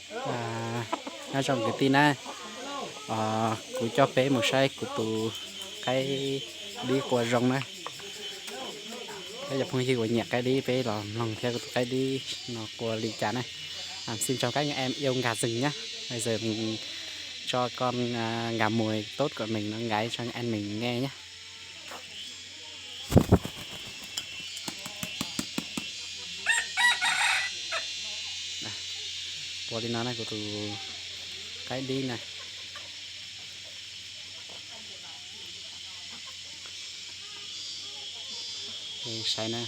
Nyob zoo kwv tij na, kuv coj peb mus saib kuv tus qaib dib qua zoo na. Peb cov phooj ywg uas nyiam qaib dib peb los mloog thiab kuv tus qaib dib no qua li cas na. Xin chào các anh em yêu gà rừng nhé. Bây giờ mình cho con gà mùi tốt của mình nó gáy cho anh em mình nghe nhé. Qua li no na, kuv tus qaib dib na. Saib na.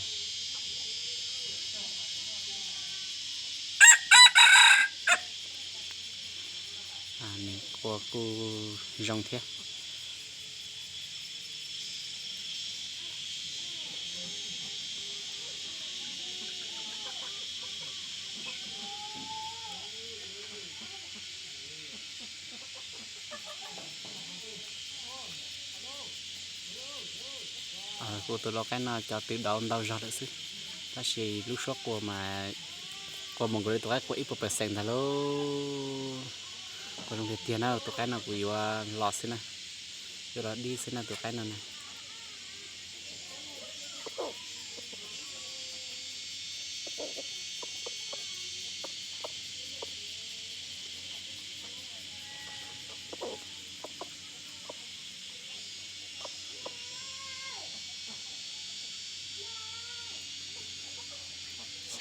Nws qua kuj zoo thiab. Kuv tus lau qaib no cov tw dauv ntau zog lawm xwb, tab sis lub suab qua mas qua mus nkaus li tus qaib qua ib puas percent ntag lauj. Qua zoo tiag tiag na, tus qaib no kuv yuav los xwb na, yuav los dib xwb na tus qaib no na.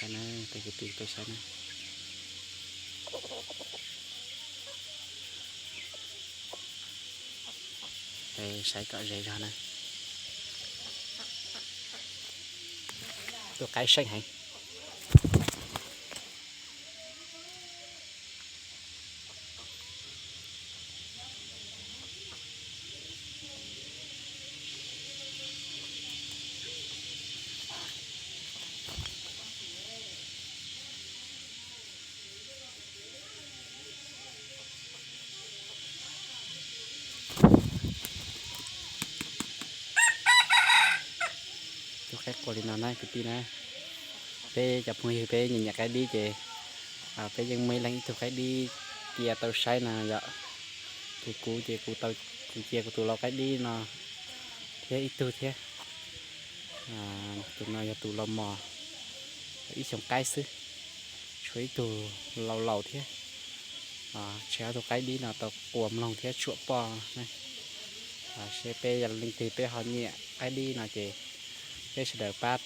Saib na, peb kwv tij peb saib na. Peb saib kom ze zog na. Tus qaib seej heev. Tus qaib qua li no na kwv tij na. Peb cov phooj ywg peb nyiam nyiam qaib dib ces peb yeej muaj ib leeg ib tug qaib dib cia tau saib no yom. Ces kuv ces kuv tau, kuv cia kuv tus lau qaib dib no thiab ib tug thiab. Tus no yog tus lau mos, ib xyoos qaib xwb, tshuav ib tug lau laus thiab. Tshuav ob tug qaib dib no tau qua mloog thiab tshuam poj na. Seb peb yog leej twg peb ho nyiam qaib dib no ces peb sawv daws pab